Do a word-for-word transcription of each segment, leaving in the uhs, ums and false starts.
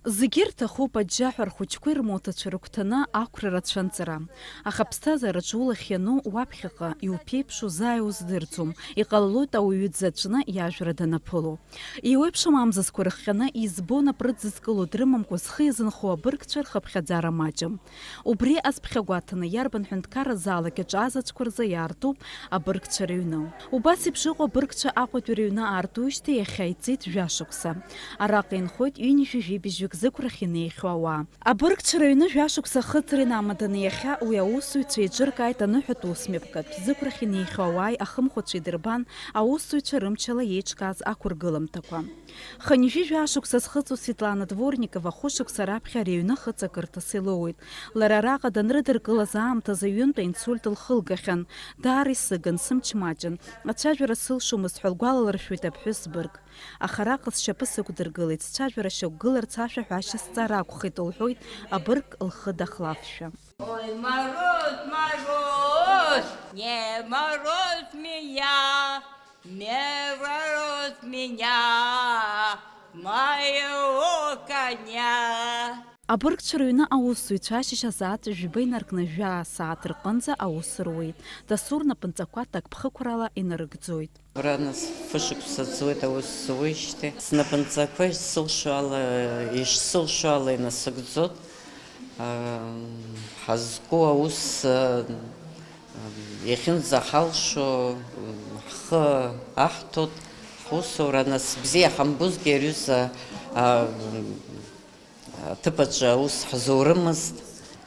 Зегьы рҭахуп аџьџьаҳәа рхәыҷқәеи рмоҭацәа рыгәҭаны ақәра рацәа анҵара. Аха аԥсҭазаараҿы улахь иану уаԥхьаҟа иуԥеиԥшу заа иуздырӡом, иҟалалоит ауаҩы дзаҵәны иажәра данаԥыло. Еиуеиԥшым амзызқәа рыхҟьаны избон апры дзызкыло дрымамкәа зхы иазынхо абыргцәа рхыԥхьаӡара маҷым. Убри азԥхьагәаҭаны иарбан ҳәынҭқарразаалак иаҿаз аӡәқәа рзы иаартуп абыргцәа рыҩны. Убас еиԥш иҟоу абыргцәа Аҟәатәи рыҩны аартуижьҭеи иахьа иҵит жәашықәса. Араҟа инхоит ҩынҩажәи жәибжьҩык зықәрахь инеихьоу ауаа. Абыргцәа рыҩны жәашықәса ахыҵра инамаданы иахьа уи аусзуҩцәа еиҿыркааит аныҳәатә ус мҩаԥгатә. Зықәрахь инеихьоу ауааи ахымхәацәеи дырбан, аусзуҩцәа рымчала иеиҿкааз ақәыргыламҭақәа. Хынҩажәи жәашықәса зхыҵуа Светлана Дворникова хәышықәса раԥхьа ари аҩны хыҵакырҭас илоуеит. Лара араҟа данрыдыркылаз аамҭазы ҩынтә аинсульт лхылгахьан. Даара исыгын, сымч маҷын. Ацәажәара сылшомызт ҳәа лгәалалыршәоит аԥҳәыс бырг. Аха араҟа сшьапы сықәдыргылеит, сцәажәара шьақәгыларц ашәаҳәашьа сҵар акәхеит, лҳәоит абырг лхы дахлафшәа. Ой, мороз, мороз, не мороз меня, не мороз меня, моего коня. Абыргцәа рыҩны аусзуҩцәа ашьыжь асааҭ жәба инаркны жәаа сааҭ рҟынӡа аус руеит. Дасу рнапынҵақәа ҭакԥхықәрала инарыгӡоит. Абра нас фышықәса ҵуеит аус зуеижьҭеи. Снапынҵақәа ишсылшо ала, ишсылшо ала инасыгӡоит. Ам, ҳазку аус, а, иахьынӡаҳалшо, ҳхы аҳҭоит, ҳусура нас бзиа ҳамбозгьы ари аҩыза, а, аҭыԥаҿы аус ҳзурымызт,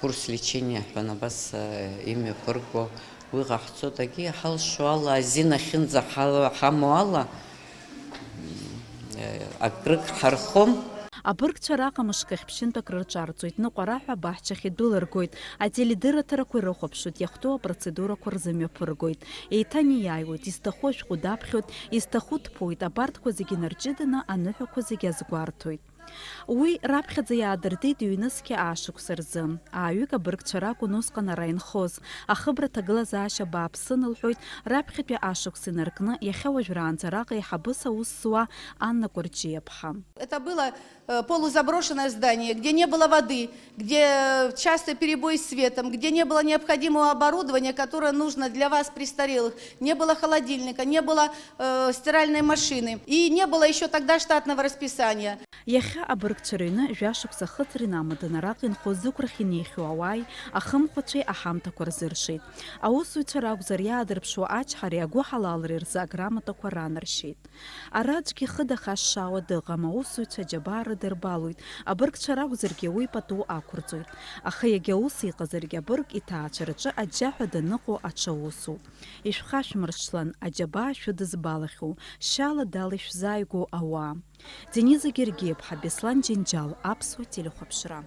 курс лечения ҳәа абас, э, имҩаԥырго уи ҟаҳҵоит, акгьы иҳалшо ала, азин ахьынӡа ҳал-, ҳамоу ала, э, акрык ҳархом. Абыргцәа араҟа мышкахь ԥшьынтәак рырҿарҵоит, ныҟәара ҳәа абаҳчахь идәылыргоит, ателедырраҭарақәа ирыхәаԥшуеит, иахәҭоу апроцедурақәа рзымҩаԥыргоит. Еиҭанеиааиуеит, изҭаху ашәҟәы даԥхьоит, изҭаху дԥоит, абарҭқәа зегьы нарҷыданы аныҳәақәа зегьы азгәарҭоит. Уи раԥхьаӡа иаадыртит ҩнызқьи аашықәса рзы. Ааҩык абыргцәа ракәын усҟан ара инхоз. Ахыбра ҭагылазаашьа бааԥсын, лҳәоит, раԥхьатәи ашықәс инаркны, иахьа уажәраанӡа араҟа еиҳабыс аус зуа Анна Кәарҷиаԥҳа. Это было, э, полузаброшенное здание, где не было воды, где, э, частый перебой с светом, где не было необходимого оборудования, которое нужно для вас, престарелых. Не было холодильника, не было, э, стиральной машины и не было ещё тогда штатного расписания. Иахьа абыргцәа рыҩны жәашықәса ахыҵра инамаданы араҟа инхо зықәрахь инеихьоу ауааи ахымхәацәеи аҳамҭақәа рзыршеит. Аусзуҩцәа ракәзар, иаадырԥшуа ачҳареи агәыҳалалреи рзы аграмотақәа ранаршьеит. Ара аӡәгьы ихы дахашшаауа дыҟам, аусзуҩцәа аџьабаа рыдырбалоит, абыргцәа ракәзаргьы уи пату ақәырҵоит. Аха иагьа ус иҟазаргьы абырг иҭаацәа рҿы аџьџьаҳәа даныҟоу аҽаусуп. Ишәхашәмыршҭлан, аџьабаа шәыдызбалахьоу, шьала дала ишәзааигәоу ауаа. Дениза Гергиаԥҳа, Беслан Џьынџьал, Аԥсуа телехәаԥшра.